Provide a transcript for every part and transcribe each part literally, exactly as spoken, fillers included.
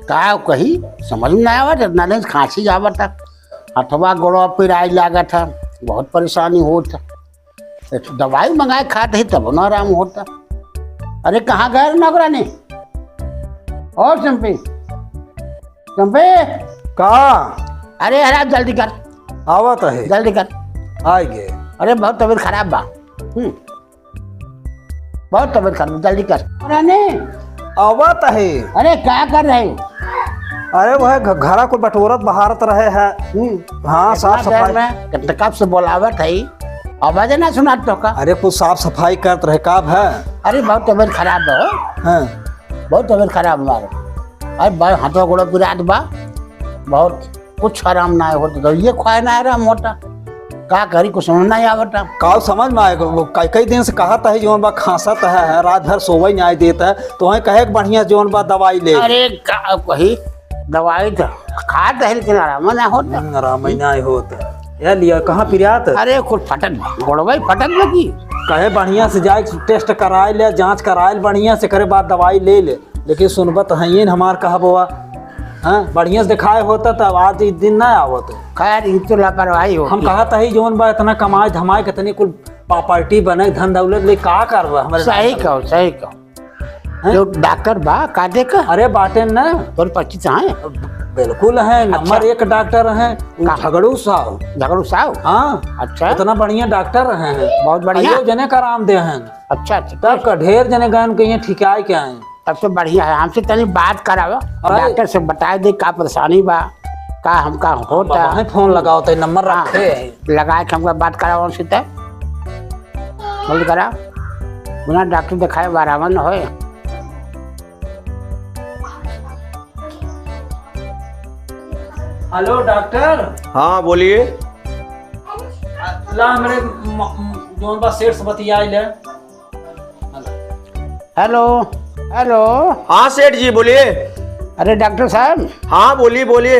का कही, समझ में ना आवत, इतना दिन खांसी आवत है, हथवा गोड़वा पिराई लागत है, बहुत परेशानी होत है। एक दवाई मंगाए खात ही तब ना आराम होता। अरे कहाँ गए रे नौकरानी? और चंपी, चंपी। का? अरे हरा जल्दी कर। आवत है। जल्दी कर। आइ गए। अरे बहुत तबीयत खराब बा। हम्म। बहुत तबीयत खराब, जल्दी कर। रानी। आवत है। अरे, का कर रहे हो? अरे, वह घ-, घरा को बटोरत बहारत रहे हैं। हम्म। हाँ, इतना साफ देर सफाई। में, कितना कब से बोलावत है, आवाज ना सुनात तो का? अरे, कुछ साफ सफाई करत रहे, का है? अरे, बहुत तबीयत खराब है हो। हाँ। बहुत तबीयत खराब हमारे। अरे, भाई, हाथों गोड़ों पिरात बा। बहुत कुछ आराम ना होता, दवाइये खाए ना आराम होता। का करी, कुछ समझ ना आवता। का समझ में आए, वो कई, कई दिन से कहत है, जौन बा खांसत है, रात भर सोवे ना देत है, तो वहीं कहे के बढ़िया जौन बा दवाई ले। अरे का कही, दवाई तो खात है, लेकिन आराम ना होता। हम्म, आराम ही ना होता। ये लिया, कहाँ पिरात? अरे कुछ फटत बा, गोड़वा ही फटत लगी। कहे बढ़िया से जाए, टेस्ट कराए ले, जांच कराए ले बढ़िया से, करे बाद दवाई ले ले। लेकिन सुनबत हइये न हमार कहबवा। हाँ, बढ़िया से देखाए होता तब आज ई दिन ना आवत। खैर, ई तो लापरवाही होती हम है। कहत हई जौन बा इतना कमाए धमाए के तनी कुल प्रॉपर्टी बने, धन दौलत ले का करबा हमरे सही नाम कहो, सही कहो। हैं? जो डॉक्टर बा, का दे का? अरे बाटे ना। तोर पच्चीस हैं? बिल्कुल है, अच्छा। नंबर एक डॉक्टर हैं, उ का? झगड़ू साहब। झगड़ू साहब? हाँ। अच्छा। इतना बढ़िया डॉक्टर हैं। बहुत बढ़िया। कईयो जने का आराम दे हैं। अच्छा, अच्छा। तब का ढेर जने गए उनके यहाँ ठिकाए के आए। तब तो बढ़िया है, हमसे तनी बात करावा, अरे। डॉक्टर से बताए दे का परेशानी बा, का हमका होता। बाबा, फोन लगाओ, तो नंबर हाँ, रखे हैं। लगा के हमका बात करावा उनसे, तब बोल करा, बिना डॉक्टर दिखाए आराम न होए। हेलो डॉक्टर। हाँ, बोलिए। ला, हमरे म-, म-, जौन बा सेठ से बतियाई ले। हेलो, हेलो। हाँ सेठ जी, बोलिए। अरे डॉक्टर साहब। हाँ, बोलिए, बोलिए।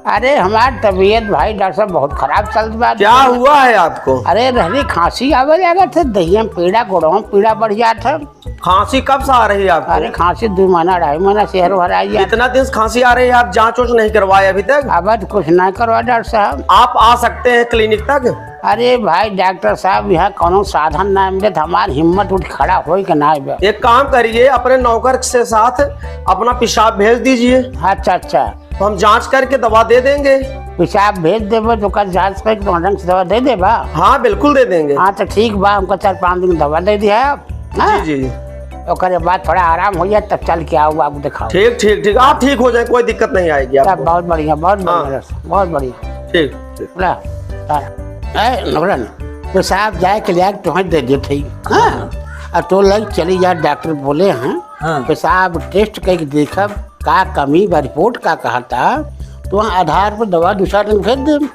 अरे हमार तबीयत भाई डॉक्टर साहब बहुत खराब चलत बा। क्या हुआ है आपको? अरे रहनी खांसी आवे लागत है, दहिया में पीड़ा, गोड़वा में पीड़ा बढ़ जात है। खांसी कब से आ रही है आपको? अरे खांसी दो महीना, अढ़ाई महीना से हर भर आई है। इतना दिन से खांसी आ रही है, आप जांच वांच नहीं करवाए अभी तक? अब तो कुछ ना करवा डॉक्टर साहब। आप आ सकते हैं क्लिनिक तक। अरे भाई डॉक्टर साहब, यहाँ कौनो साधन ना मिले तो हमार हिम्मत उठ खड़ा होई के ना आवे। एक काम करिए, अपने नौकर से साथ अपना पेशाब भेज दीजिए। अच्छा, अच्छा। तो हम जांच करके दवा दे देंगे। पेशाब भेज देबो तो ओकर जांच करके तो ढंग से दवा दे देबा? हाँ, बिल्कुल दे देंगे। हाँ, तो ठीक बा, हमको चार पाँच दिन दवा दे दिया आप। हाँ? जी, जी, जी। ओकरे बाद थोड़ा आराम हो जाए, तब चल के आओ, बाबू, दिखाओ। ठीक, ठीक, ठीक, आप ठीक हो जाए, कोई दिक्कत नहीं आएगी तब आपको। बहुत बढ़िया, बहुत हाँ। बढ़िया, बहुत बढ़िया। ठीक, ठीक। ला, ला। ए, नौकरन, पेशाब जाए के लिया, तुहें दे देत हई। हाँ? हाँ। और तो लग चली जा, डॉक्टर बोले हैं, हाँ। पेशाब टेस्ट करके देखब, का कमी बा, रिपोर्ट का कहता, तो वहाँ आधार पर दवा दूसरा दिन भेज देब।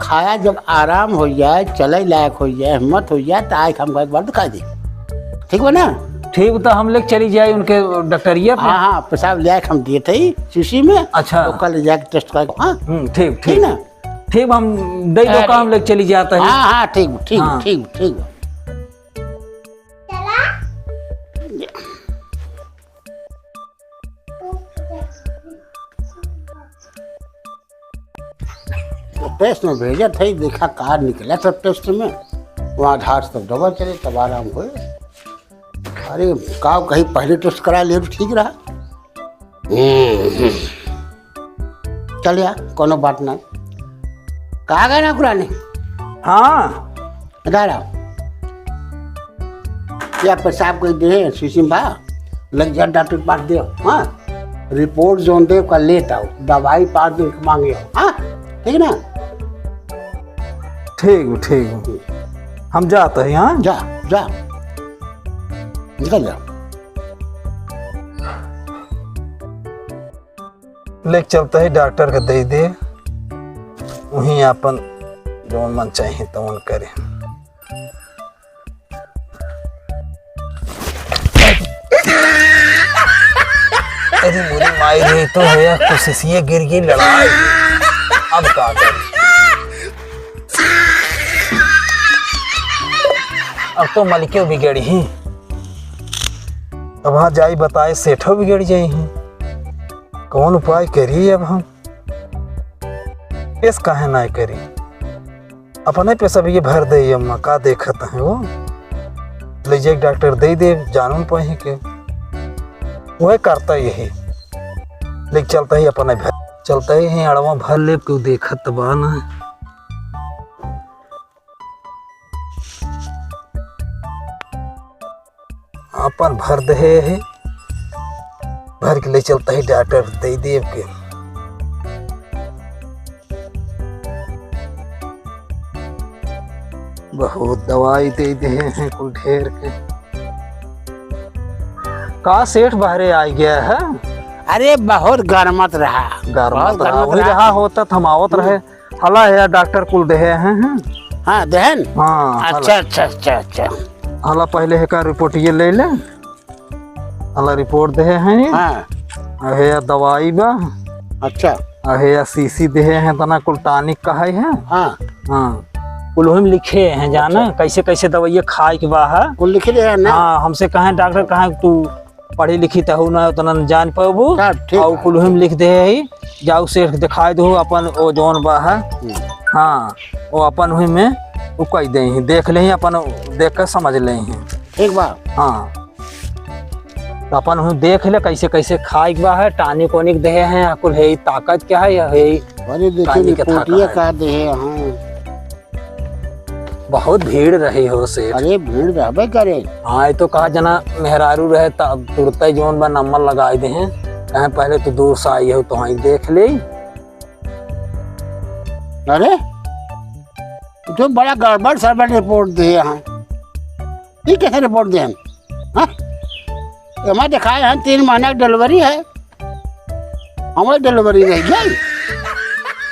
खाया जब आराम हो जाए, चले लायक हो जाए, हिम्मत हो जाए, तो आए हम एक बार दिखा दे। ठीक बा ना? ठीक, तो हम लेके चली जाए उनके डॉक्टरिया पे। हाँ, हाँ, पेशाब ले आए हम दिए थे शीशी में। अच्छा। तो कल ले जाके टेस्ट करके, हाँ? हम्म, ठीक, ठीक ठीक। ना? ठीक, हम दे दो अरे। काम लेके चली जाता है। हाँ, हाँ, ठीक, ठीक, हाँ। ठीक, ठीक। तो टेस्ट में भेजत है, देखा का निकला सब टेस्ट में। वहाँ आधार से तब दवा चले, तब आराम होए। अरे, का कहीं पहले टेस्ट करा ले तो ठीक रहा। हम्म, हम्म। चल यार, कोनो बात ना। कहाँ गए ना पुराने? हाँ। इधर आओ। या पेशाब कर दे, शीशी में बा। लग जा डॉक्टर के पास दे, हाँ? रिपोर्ट जोन दे, ओका लेत आओ। दवाई पाँच दिन के मांगे हो, हाँ? ठीक ना? ठीक, ठीक। हम जात ही, हाँ? जा, जा। निकल जा। लेके चलत ही डॉक्टर के दे दे, वहीं आपन जौन मन चाहे तौन करे। अरे मोरी माई रे, तो है यार, कुछ शीशिये गिर गई, लड़ाई। अब का करी? अब तो मलिके बिगड़ी ही। अब हाँ जाई बताए सेठो बिगड़ जाई ही। कौन उपाय करी अब हम? एस काहे नाय करी? अपने पे सब ये भर दे, ये अम्मा का देखत है वो। ले जाए डॉक्टर दे दे, जानून पाए के। वह करता यही। लेके चलता ही अपने भर। चलता ही अड़वा भर लेब, केहू देखत बा ना। आपन भर देहे है, भर के ले चलता ही डॉक्टर दे देब के। बहुत दवाई दे देहे हैं कुल ढेर के। का सेठ बाहरे आ गया है? अरे बहुत गरमत रहा। गरमत बहुत रहा, गरमत वही रहा। रहा होता, थमावत हम्म। रहे। हला है डॉक्टर कुल देहे हैं, हैं? हाँ, देहन? हाँ, अच्छा, हला। अच्छा, अच्छा, अच्छा। हला पहले है का रिपोर्ट ये ले ले। हला रिपोर्ट देहे हैं ये। हाँ। अहे या दवाई बा। अच्छा। अहे या शीशी देहे हैं, तना कुल टॉनिक का है, है? हाँ। हाँ। कुल वही में लिखे हैं, जाना, अच्छा। कैसे, कैसे दवाई खाए के बा है। कुल लिखे देहे हैं ना? हाँ, हमसे कहें डॉक्टर, कहें तू पढ़ी लिखी त हऊ ना, उतना न जान पाबू। हाँ, ठीक और है। कुल वही में लिख देहे ही, जाऊ सेठ के दिखाई दो अपन, वो जौन बा है। हम्म। हाँ, वो अपन वही में उ कह दे ही, देख ले ही अपन, देख के समझ ले ही। ठीक बा। हाँ, तो अपन वही देख ले कैसे कैसे खाए के बा है, टॉनिक वॉनिक देहे हैं, या कुल है ताकत क्या है, या है अरे देखिए, टॉनिक के रिपोर्टिया ताकत है। का देहे हैं। बहुत भीड़ रही हो सेठ। अरे भीड़ रहबे करे। हाँ, ये तो कहा जना मेहरारू रहे त तुरते जौन बा नंबर लगाई देहे। कहें पहले तू दूर से आई हो तो हाँ देख ले। अरे, तू तो बड़ा गड़बड़ सड़बड़ रिपोर्ट दे यहाँ। ये कैसे रिपोर्ट दे हम? हाँ? एमा दिखाए हैं तीन महीना की डिलीवरी है, हमारी डिलीवरी रह गई।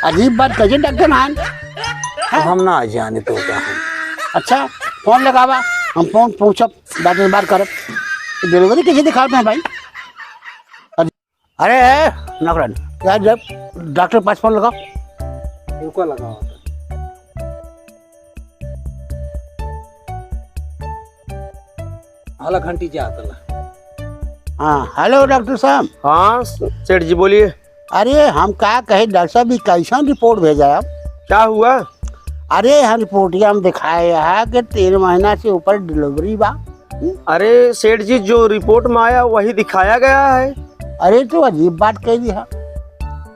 अजीब बात कैसे डॉक्टर मान? अब हम ना जाने तो का हम। अच्छा, फोन लगावा, हम फोन पूछब, डॉक्टर से बात करब। डिलीवरी कैसे दिखाते हैं भाई? अरे, ए, नौकरन, यार, जब डॉक्टर पास फोन लगाओ। रुको, लगाओ। हला घंटी जात ला। हाँ, हेलो, डॉक्टर साहब। हाँ, सेठ जी, बोलिए। अरे, हम का कहे, डॉक्टर साहब, ई कैसन रिपोर्ट भेजा है आप? क्या हुआ? अरे, हम रिपोर्टिया में दिखाए है कि तीन महीना से ऊपर डिलीवरी बा। अरे सेठ जी, जो रिपोर्ट में आया वही दिखाया गया है। अरे तो अजीब बात कह दी है,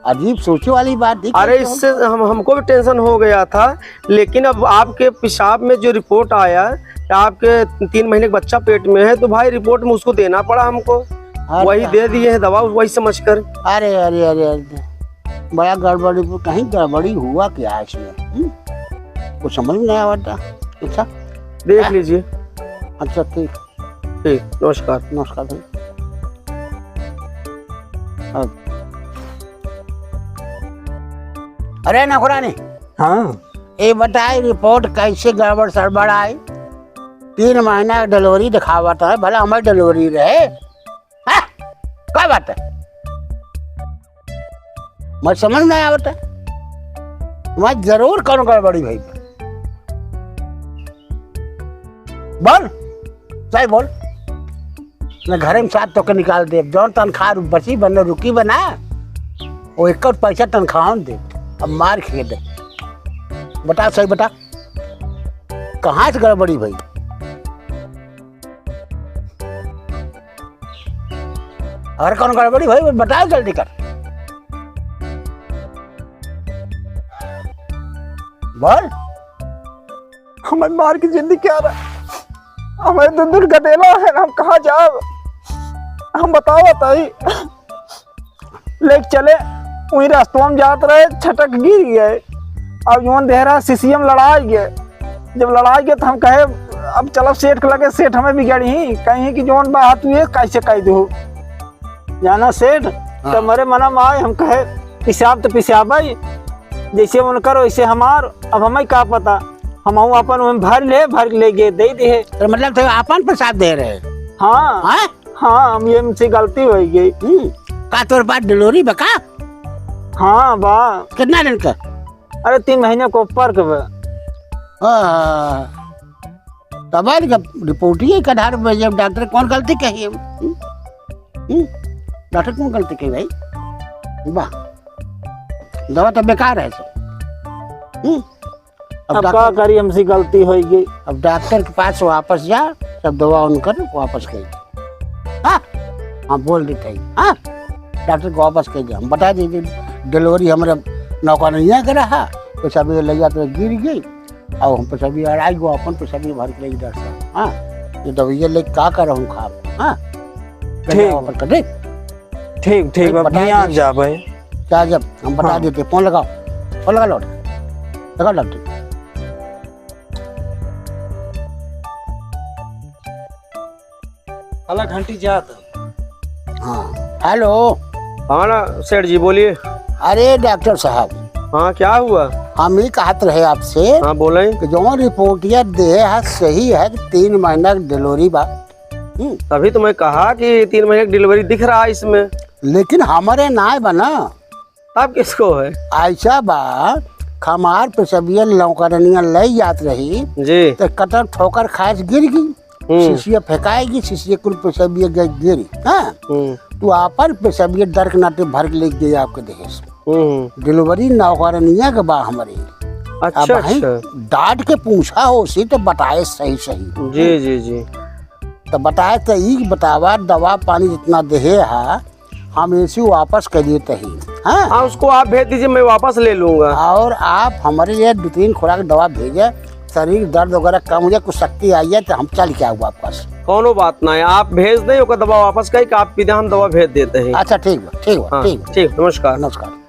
अजीब सोचे वाली बात थी। अरे इससे हम, हमको भी टेंशन हो गया था, लेकिन अब आपके पेशाब में जो रिपोर्ट आया कि आपके तीन महीने का बच्चा पेट में है, तो भाई रिपोर्ट में उसको देना पड़ा हमको, अरे वही दे दिए हैं दवा वही समझकर। अरे, अरे, अरे, अरे, बड़ा गड़बड़ी, कहीं गड़बड़ी हुआ क्या है इसमें? हम्म? कुछ समझ में नहीं आवता। अच्छा, देख लीजिए। अच्छा, ठीक। ठीक, नमस्कार। नमस्कार भाई। हाँ। अरे नखरानी। हाँ। ये बताए रिपोर्ट कैसे गड़बड़ सड़बड़ आई? तीन महीना डिलीवरी दिखावत है, भला हमारी डिलीवरी रहे। हाँ? का बात है? मैं समझ नहीं आवत है। मैं जरूर कौनो गड़बड़ी भई। बोल, सही बोल। मैं घरे में साथ तोके निकाल देब। जौन तनख्वाह बची बने रुकी बना, वो एक पैसा तनख्वाह हम देब। अब मार खिए दे। बता सही बता, कहाँ से गड़बड़ी भई? अगर कौनो गड़बड़ी भई, बताओ जल्दी कर। बोल। हमें मार के जिंदगी क्या रहा? हमें दो दिन गदेला है, हम कहाँ जाब? हम बताओ बताई। लेके चले, वही रास्तवा में जात रहे, छटक गिर गए। अब जौन देह रहा, सीसीएम लड़ाई गए। जब लड़ाई गए, तो हम कहे, "अब चलब सेठ के लगे, सेठ हमें बिगड़ी ही, कहीं कि जौन बात हुई, कैसे कह दो।" जाना सेठ, हाँ। तो हमारे मना में आए, हम कहे, "पिसाब तो पिसाब है, जैसे मन करो, वैसे हमार, अब हमें का पता।" हम अपन ओमे भर ले, भर ले गए, दे दे। तो मतलब, तो अपन पिसाब दे रहे? हाँ। हाँ? हाँ, हम ये हमसे गलती हो गई। हम्म, का तोर बात डिलीवरी बा का? हाँ, बा। कितना दिन का? अरे, तीन महीने के ऊपर के बा। हाँ। तब आज जब रिपोर्ट ही एक आधार पे जब डॉक्टर कौन गलती कही हम? हम्म? हम्म? डॉक्टर कौन गलती कही भाई? वाह, दवा तो बेकार है सब। हम्म? अब अब डॉक्टर का करी, हमसे गलती होई गई। अब डॉक्टर के पास वापस जा, सब दवा उनकर वापस कर दे। हाँ, हाँ, बोल देते हैं। हाँ, डॉक्टर को वापस कर दे। हम बता दे, डिलीवरी हमारे नौकरनिया के रहा, तो सब ये ले जाते गिर गई। और हम पेशाबी अढ़ाई गो अपन पेशाबी भर के लेके डॉक्टर साहब। हाँ, ये दवाइयाँ लेके का कर हम खाब? हाँ, ठीक। अपन कर दे। ठीक, ठीक, ठीक, अब बता हियाँ दे। जा भाई। क्या जब हम बता हाँ। देते, फोन लगाओ, फोन लगा लो, लगा डॉक्टर। हला घंटी जात। हाँ, हेलो। हाँ ना सेठ जी, बोलिए। अरे डॉक्टर साहब। हाँ, क्या हुआ? हम ही कहत रहे आपसे हाँ, बोले। कि जौन रिपोर्टिया देहे है, सही है कि तीन महीना की डिलीवरी बा। हम्म। तभी तो मैं कहा कि तीन महीने की डिलीवरी दिख रहा है इसमें। लेकिन हमारे नाय बा ना। तब किसको है? ऐसा बा, हमार पेशबिया नौकरनिया ले जात रही, जी। तो कटर ठोकर खाए से गिर गई। हम्म। शीशिया फेंकाएगी, शीशिया कुल पेशबिया ग-, गिरी। हाँ? हम्म। तो आपन पेशबिया डर के नाते भर के लेके गई आपके देश। हम्म। डिलीवरी नौकरनिया के बा हमारी। अच्छा, अब भाई, अच्छा। डांट के पूछा हो सी तो बताए सही सही। जी, जी, जी। तो बताए तो ई बतावा, दवा पानी जितना देहे हा, हम ऐसे वापस कर देते ही। हाँ? हाँ, उसको आप भेज दीजिए, मैं वापस ले लूंगा। और आप हमारे लिए दो तीन खुराक दवा भेजे, शरीर दर्द वगैरह कम हो जाए, कुछ शक्ति आई है तो हम चल के आऊ वापस। कौनो बात ना है, आप भेज दें, ओकर दवा वापस कही कि आप पीते, हम दवा भेज देते हैं। अच्छा, ठीक बा, ठीक बा, हाँ, ठीक बा। ठीक, नमस्कार। नमस्कार।